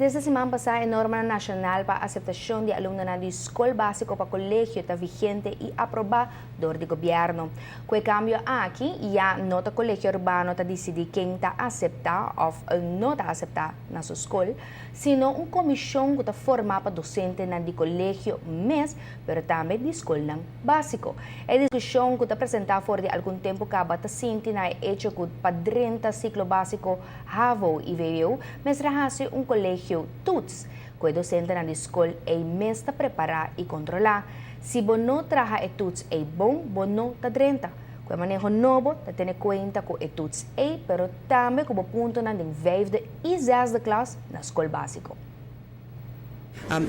Desde siman pasa, e norma nacional pa aceptacion di alumno di scol basico pa colegio ta vigente y aproba door di gobierno. Cu e cambio aki, ya no ta Colegio Arubano ta dicidi ken ta acepta of no ta acepta na su scol, sino un comision cu ta forma pa docente di colegio mes, pero tambe di scol basico. E discusion cu ta presenta for di algun tempo caba ta sinti na hecho cu pa drenta ciclo basico HAVO y VWO, mester haci un colegio toets, cu e docente na scol e mes ta prepara y controla. Si bo no traha e toets e bon, bo no ta drenta. Cu e maneho nobo, ta tene cuenta cu e toets e, pero tambe cu punto na vijfde y zesde klas na scol basico.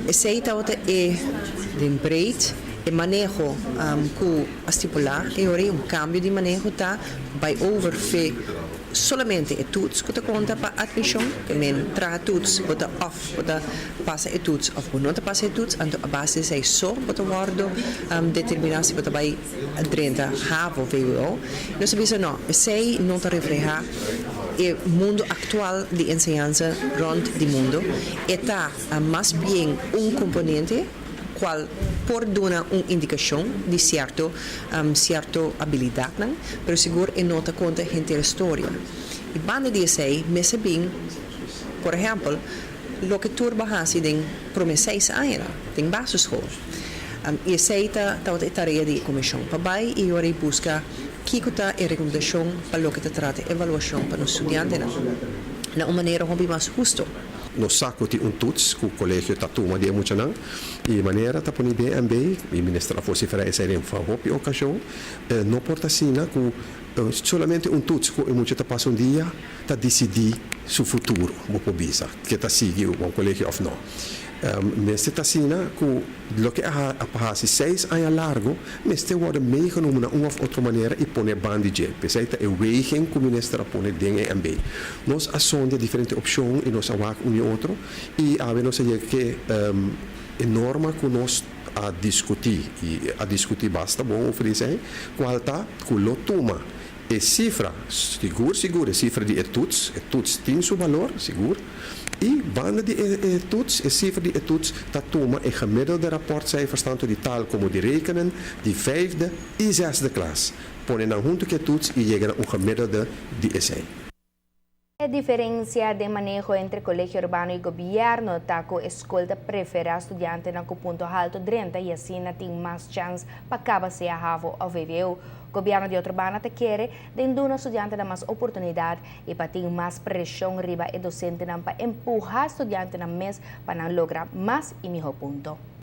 Esey ta e den breed e maneho cu a stipula y awor un cambio di maneho ta bay over for solamente e toets cu ta conta pa admision, kiermen traha toets, bo ta of bo ta pasa e toets of no ta pasa e toets, anto a base di esey so bo ta wordo determina si bo ta bay drenta HAVO VWO. Nos a bisa no, esey no ta refleha e mundo actual di enseñansa rond di mundo e ta mas bien un componente cual por duna un indicacion di cierto habilidad, no? Pero sigur e no ta conta henter historia. Y banda di esey, mester bin, por ehempel, loke tur bo a hasi den prome 6 aña, den basisschool. Y esey ta e tarea di comision. Pa bay y ora busca kico ta e recomendacion pa loke ta trata evaluacion pa nos studiantenan. Na un manera hopi mas husto. Nos sa cu tin un toets cu colegio ta tuma di muchanan y manera ta poni den MB y minister a vocifera esey den hopi ocasion, no por ta asina cu solamente un toets cu mucha ta pasa un dia ta dicidi su futuro, bo por bisa cu ta sigui un colegio of no. Mester ta asina cu loke a pasa 6 aña largo mester wordo meegenomen na un of otro manera y pone banda di dje. Pesey ta e weging cu minister a pone den MB. Nos a sondia diferente opcion y nos a wak un y otro y awe nos a yega cu e norma cu nos a discuti y a discuti basta bon over esey, cual ta cu lo tuma e cifra, sigur sigur e cifra di e toets, e toets tin su balor, sigur, y banda di e toets, e cifra di e toets, ta tuma e gemiddelde rapportcijfers, tanto di taal como di rekenen, di vijfde y zesde klas. Pone nan hunto cu e toets y yega na un gemiddelde di esey. E diferencia di maneho entre Colegio Arubano y gobierno ta cu scol ta prefera studiante cu punto halto drenta y asina tin mas chance pa caba sea HAVO of VWO. Gobierno di otro banda ta kere den duna studiante mas oportunidad y pa tin mas presion riba e docente pa empuha studiante mes pa logra mas y miho punto.